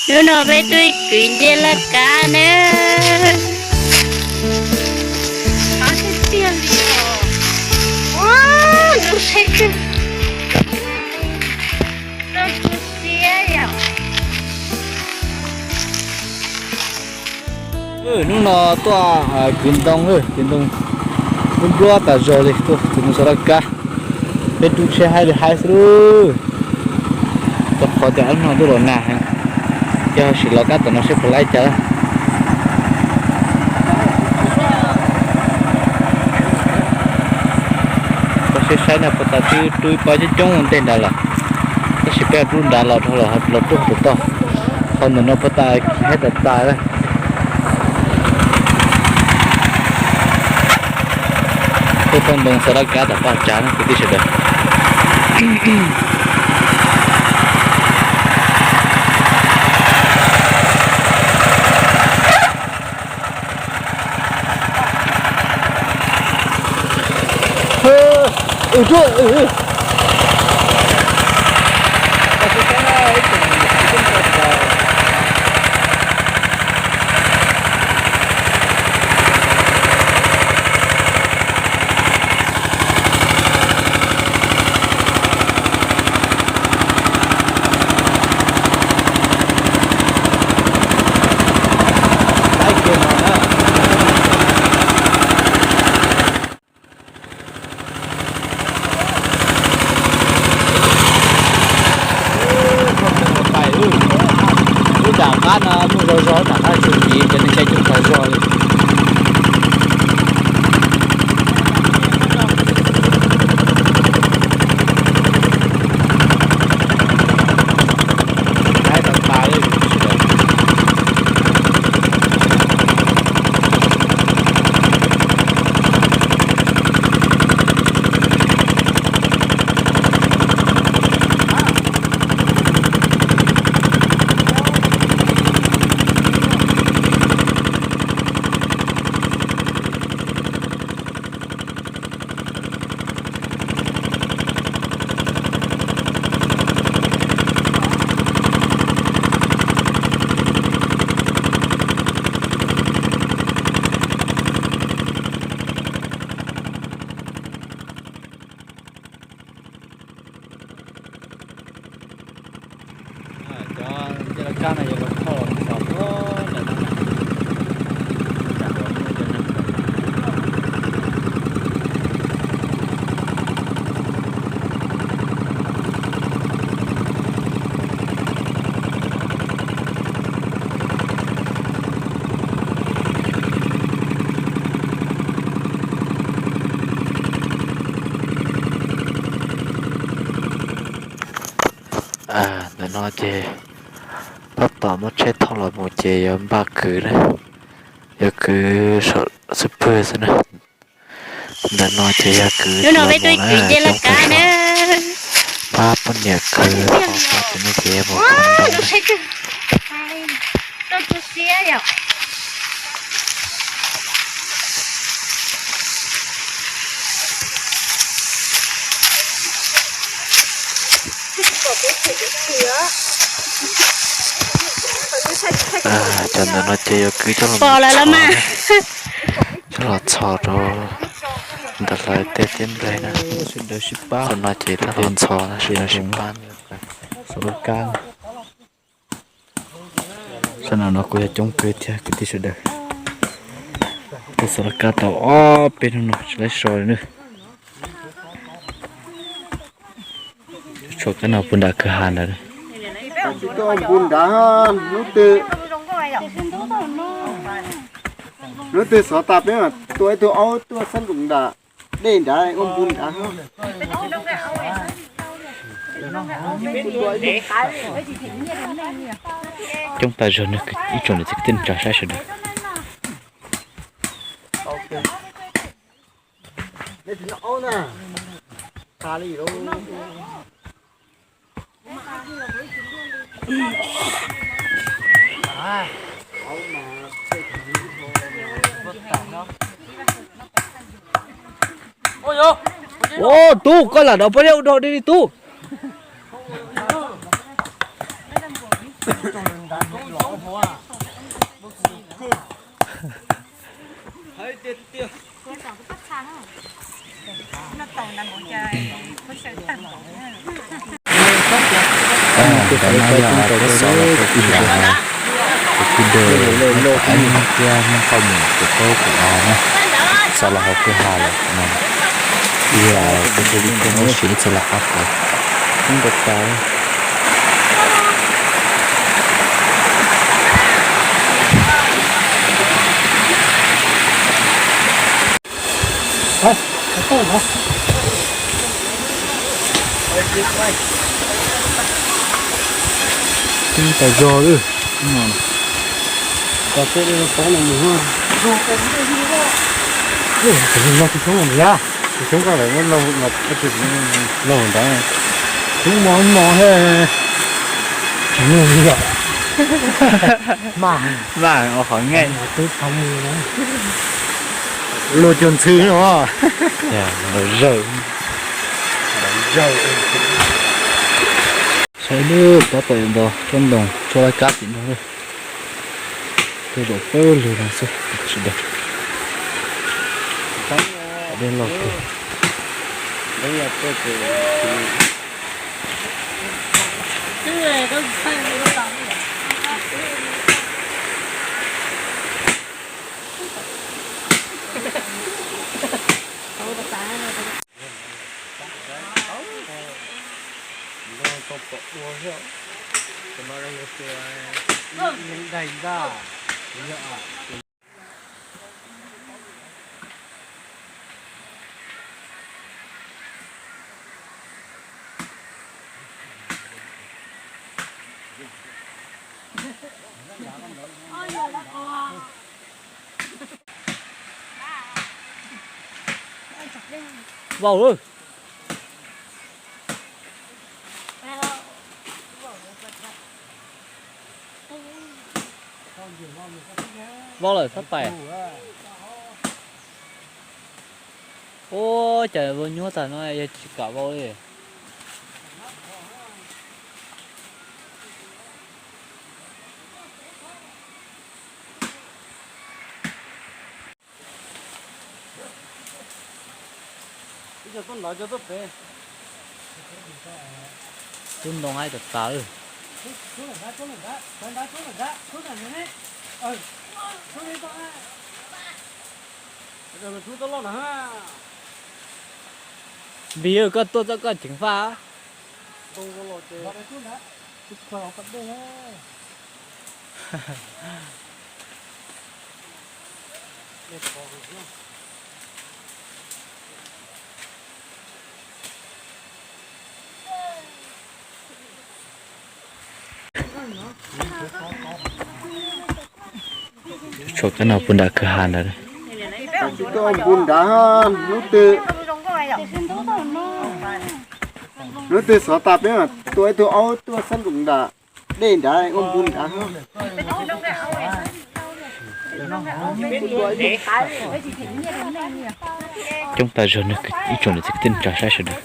Hnub no peb tuaj kwv ncej laj kab na. Qab tiag tiag li os. Ua, zoo siab kawg. Zoo siab yom. Hnub no tuaj kwv ntoo, kwv ntoo npluab npluab tas zog li, tuaj kwv ntoo xov laj kab. Peb rub tsheb haib li haib xwb lauj. Rau qhov tias hnub no ntuj los nag heev, yog sim los kab tom no seb puas laib cas. Koj saib saib na, puag ta twb rub ib pob coob coob ntej nrad lawm, tab sis peb rub nrad los dhau los rub tom toj. Qhov ntawm no puag ta haib tas tas lawm. Tuaj thauj ntoo xov laj kab tom Paj Tsav na kwv tij sawv daws. Lub nram qab no muaj zog zog, nram qab tsuag ntxiv ces neeg caij coob tas zog li. Cov ncej laj kab no yuav los thauj los xov puag nram no na. Ntawm no ces tab tom muab tsheb thauj los mus ces yuav npaj kwv na, yuav kwv saum xub pwg xwb na. Ntawm no ces yog kwv, hnub no peb tuaj kwv ncej laj kab na. Pab poj niam kwv, ces no ces mus khawb ntoo na. Cov ntawm no ces yuav kwv coj los, coj los txhos rau ntawm lawv tej tiab nplej na. Qhov no ces lawv los txhos na, sawv daws sib pab. Sab no no kuj yog coob kawg thiab kwv tij sawv daws. Tuaj xov laj kab tau ob peb hnub no tsis laib so li na. Tshuav kab no puag nram kwj ha ntawd. Tuaj npu nrad, hnub twg, hnub twg xov tas peb mam tua ib tug aub tuaj xab nroos nram dej nrad ua npu nrad. Coob tas zog na, ib tsoom niam txiv kwv tij neej tsa saib sawv daws. Ua, tub, koj lam dov poj niam ua dog dig li tub. Ntawm no yog peb xov los rau ib nrad na, kuv kuj de lub pam eeb thiab nyob qhov mus kuv qab kuv av na, xov los hauv kwj ha lawm no. Yog kuv tus li kuj muab siv lub txhua laj qab pov, ntau tas. Tsis tas zog li. Tos tej no tob no mus. Tus no tsis tshoob ntiag, tsis tshoob koj lawm, no ntawd tshoob mos mos thiab. Tsis nug li yom. Mas ua qhov nqaij twb txhob mus. Luag cuag ntxhw no. Los zawm, los zawm. Saib lub tab tom ntog tsob ntoo tsob laj kab tim no lawm. Tej zaum pawg lug no xwb tsis dag. Dej loj kawg. Vau lawm. Vau lawm sab tais. Ua cas vau nyuaj tag no yog tsis kam vau li. Tub ntoo haib tas tas. Npis, koj tuaj txoj koj ceev faj. Tshuav kab no puag nram kwj ha ntawd. Tus tuaj ua npun nrad, hnub twg, hnub twg xov tas peb mam tua ib tug aub tuaj xab nroos nram dej nrad ua npun nrad. Coob tas zog, ib tsoom niam txiv kwv tij neej tsa saib sawv daws.